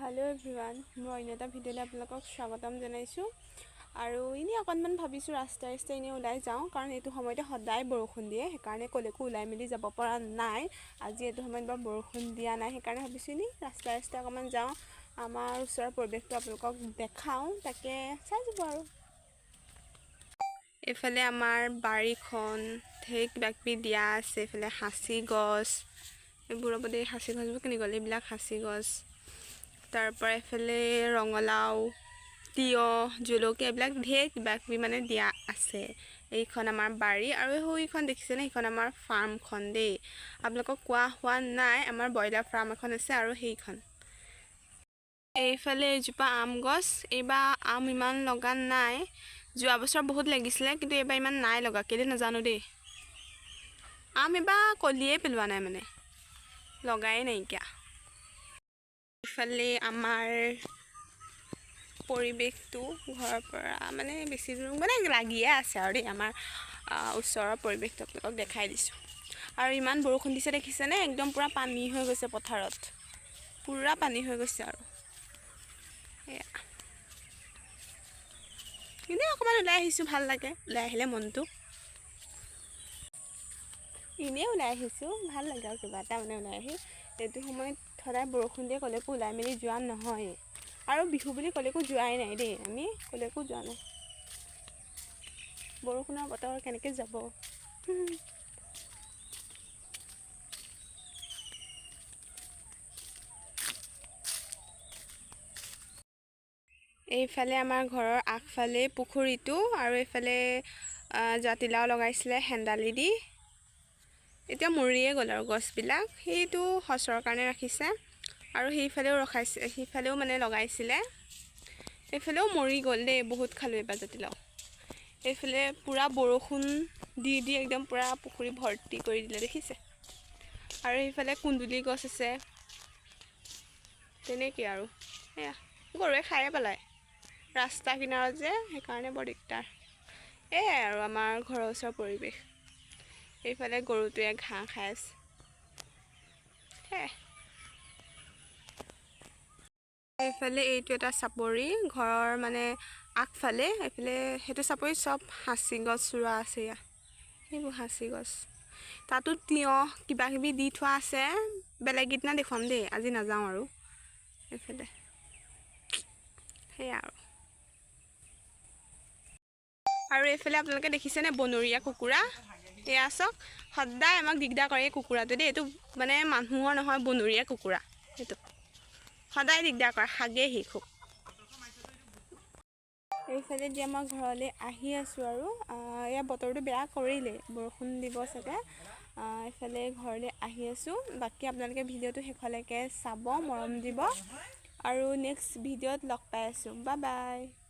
Hello' everyone, মোৰ অন্য এটা ভিডিঅ'লৈ আপোনালোকক স্বাগতম জনাইছোঁ। আৰু এনেই অকণমান ভাবিছোঁ ৰাস্তাই ৰাস্তাই এনেই ওলাই যাওঁ, কাৰণ এইটো সময়তে সদায় বৰষুণ দিয়ে, সেইকাৰণে ক'লৈকো ওলাই মেলি যাব পৰা নাই। আজি এইটো সময়ত বাৰু বৰষুণ দিয়া নাই, সেইকাৰণে ভাবিছোঁ এনেই ৰাস্তাই ৰাস্তাই অকণমান যাওঁ, আমাৰ ওচৰৰ পৰিৱেশটো আপোনালোকক দেখাওঁ, তাকে চাই যাব। আৰু এইফালে আমাৰ বাৰীখন ঢেৰ কিবা কিবি দিয়া আছে। এইফালে সাঁচি গছ, এইবোৰ ৰ'ব দেই, সাঁচি গছবোৰ কেনি গ'ল, এইবিলাক সাঁচি গছ। তাৰপৰা এইফালে ৰঙালাও, তিয়ঁহ, জলকীয়া, এইবিলাক ঢেৰ কিবা কিবি মানে দিয়া আছে। এইখন আমাৰ বাৰী। আৰু সেইখন দেখিছেনে, সেইখন আমাৰ ফাৰ্মখন দেই, আপোনালোকক কোৱা হোৱা নাই, আমাৰ ব্ৰইলাৰ ফাৰ্ম এখন আছে। আৰু সেইখন এইফালে এজোপা আম গছ, এইবাৰ আম ইমান লগা নাই, যোৱা বছৰ বহুত লাগিছিলে, কিন্তু এইবাৰ ইমান নাই লগা, কেলৈ নাজানো দেই। আম এইবাৰ কলিয়ে পেলোৱা নাই, মানে লগাই নাইকিয়া। ইফালে আমাৰ পৰিৱেশটো ঘৰৰ পৰা মানে বেছি দূৰ মানে লাগিয়ে আছে আৰু দেই, আমাৰ ওচৰৰ পৰিৱেশটো আপোনালোকক দেখাই দিছোঁ। আৰু ইমান বৰষুণ দিছে দেখিছেনে, একদম পূৰা পানী হৈ গৈছে পথাৰত, পূৰা পানী হৈ গৈছে। আৰু সেয়া এনেই অকণমান ওলাই আহিছোঁ, ভাল লাগে ওলাই আহিলে মনটো, এনেই ওলাই আহিছোঁ, ভাল লাগে আৰু কিবা এটা মানে ওলাই আহি। এইটো সময়ত সদায় বৰষুণ দিয়ে, ক'লৈকো ওলাই মেলি যোৱা নহয়। আৰু বিহু বুলি ক'লৈকো যোৱাই নাই দেই, আমি ক'লৈকো যোৱা নাই, বৰষুণৰ বতৰ কেনেকৈ যাব। এইফালে আমাৰ ঘৰৰ আগফালে পুখুৰীটো, আৰু এইফালে জাতিলাও লগাইছিলে হেন্দালি দি, এতিয়া মৰিয়ে গ'ল আৰু গছবিলাক, সেইটো সঁচৰ কাৰণে ৰাখিছে। আৰু সেইফালেও ৰখাইছে, সেইফালেও মানে লগাইছিলে, এইফালেও মৰি গ'ল দেই, বহুত খালোঁ এইবাৰ জাতিলাও। এইফালে পূৰা বৰষুণ দি দি একদম পূৰা পুখুৰী ভৰ্তি কৰি দিলে দেখিছে। আৰু সেইফালে কুন্দুলি গছ আছে, তেনেকৈ আৰু সেয়া গৰুৱে খায়ে পেলায় ৰাস্তা কিনাৰত যে, সেইকাৰণে বৰ দিগদাৰ। এয়াই আৰু আমাৰ ঘৰৰ ওচৰৰ পৰিৱেশ। এইফালে গৰুটোৱে ঘাঁহ খাই আছে। সেয়াই এইফালে এইটো এটা চাপৰি, ঘৰৰ মানে আগফালে এইফালে সেইটো চাপৰি চব সাঁচি গছ ৰোৱা আছে। ইয়াত সেইবোৰ সাঁচি গছ, তাতো তিয়ঁহ কিবা কিবি দি থোৱা আছে, বেলেগ এদিনা দেখুৱাম দেই, আজি নাযাওঁ আৰু এইফালে। সেয়া আৰু এইফালে আপোনালোকে দেখিছেনে বনৰীয়া কুকুৰা, এয়া চাওক, সদায় আমাক দিগদাৰ কৰে এই কুকুৰাটো দেই, এইটো মানে মানুহৰ নহয়, বনৰীয়া কুকুৰা, সেইটো সদায় দিগদাৰ কৰে, হাগেহি খুব। এইফালে দি আমাৰ ঘৰলৈ আহি আছোঁ আৰু এয়া বতৰটো বেয়া কৰিলেই, বৰষুণ দিব চাগে। এইফালে ঘৰলৈ আহি আছোঁ। বাকী আপোনালোকে ভিডিঅ'টো শেষলৈকে চাব, মৰম দিব, আৰু নেক্সট ভিডিঅ'ত লগ পাই আছোঁ। Bye bye.